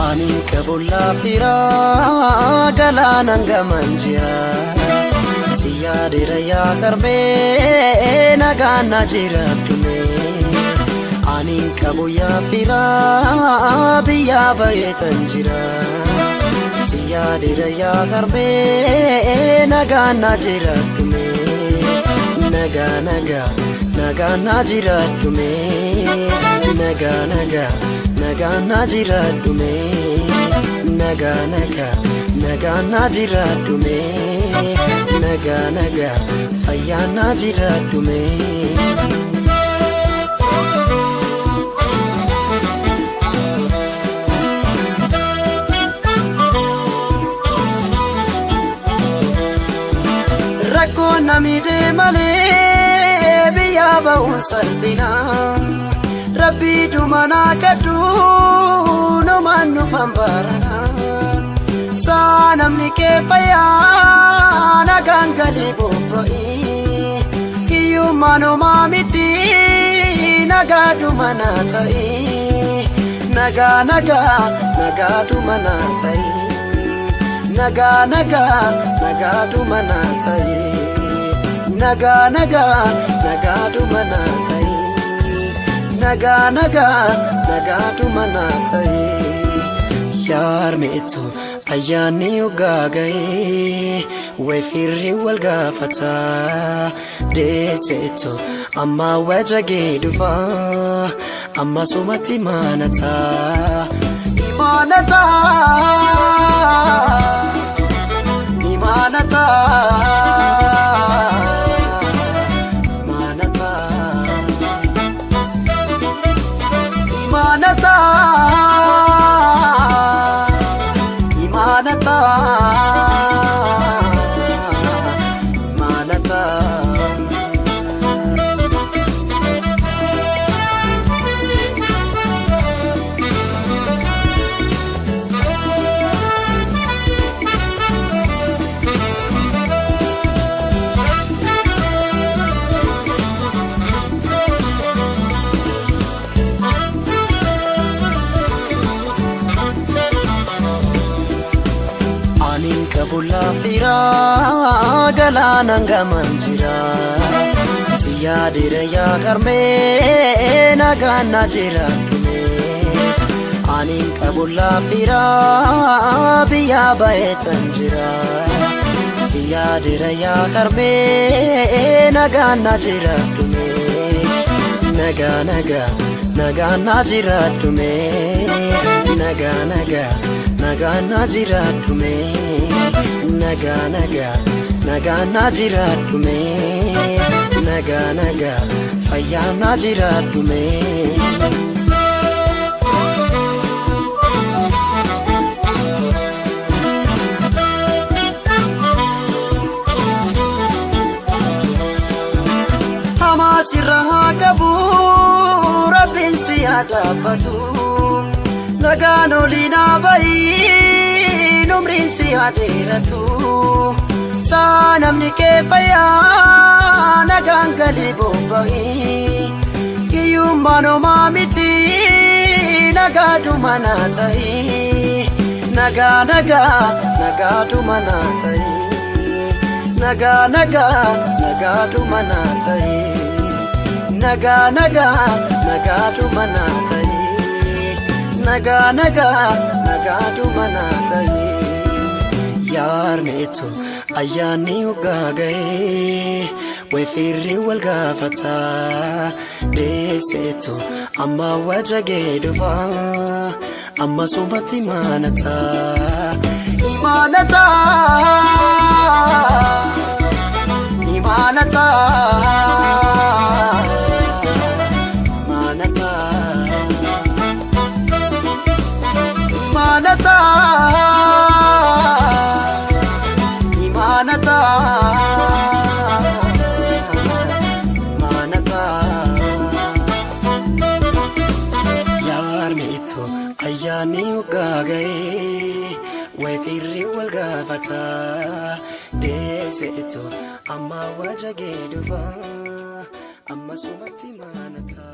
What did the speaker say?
Ani qabullaa firaa galaanaan gaman jira. Si yaadira yaa karbee nagaan na jiraadhume. Ani qabu yaa firaa biyyaa bayeetan jira. Si yaadira yaa karbee nagaan na jiraadhume. Nagaa nagaa nagaan na jiraadhume. Nagaa nagaa. Nagaa na jiraadhume nagaa nagaa nagaa na jiraadhume nagaa nagaa fayyaa na jiraadhume. Rakkoo namidee malee biyyaa ba'uun salphinaa. Rabbii dumanaa kadhu numaan nufan barana. Saa namni kee fayyaa nagaan galii bobba'ii. Hiyyummaan homaa miti nagaa dumanaa ta'ii. Nagaa nagaa nagaa dumanaa ta'ii. Nagaa nagaa nagaa dumanaa ta'ii. Nagaa nagaa nagaa dumanaa ta'ii. Nagaa nagaa nagaatu manaa ta'e yaarmeetu ayyaanni yoggaa ga'ee wayfirri wal gaafata deesseetu amma wajagee dhufa amma sumatti maanata imaanata imaanata imaanata. Imaanata Imaanata Imaanata. Ani qabu laafiraa galaanaan gaman jira. Si yaadira yaa karmee nagaan na jiraadhume. Ani qabu laafiraa biyyaa bayeetan jira. Si yaadira yaa karmee nagaan na jiraadhume. Nagaa nagaa nagaan na jiraadhume. Nagaa nagaa nagaan na jiraadhume. Nagaa nagaa nagaan na jiraadhume. Nagaa nagaa fayyaa na jiraadhume. Hamaa sirra haa qabu rabbiin si haa dhaabbatu. Nagaan olii naa bahi umriin si haa dheeratu. Saa namni kee fayyaa nagaan galii bobba'ii. Hiyyummaan homaa miti nagaa dumanaa ta'ii. Nagaa nagaa nagaa dumanaa ta'ii. Nagaa nagaa nagaa dumanaa ta'ii. Nagaa nagaa nagaa dumanaa ta'ii. Nagaa nagaa nagaa dumanaa ta'ii. Yaarmeetu ayyaanni hoggaa ga'ee wayfirri wal gaafata deesseetu amma wajagee dhufa amma sumatti imaanata imaanata imaanata imaanata. Maanata maanata yaarmeetu ayyaanni hoggaa ga'ee wayfiirri wal gaafata deesseetu amma wajagee dhufa amma sumatti maanata.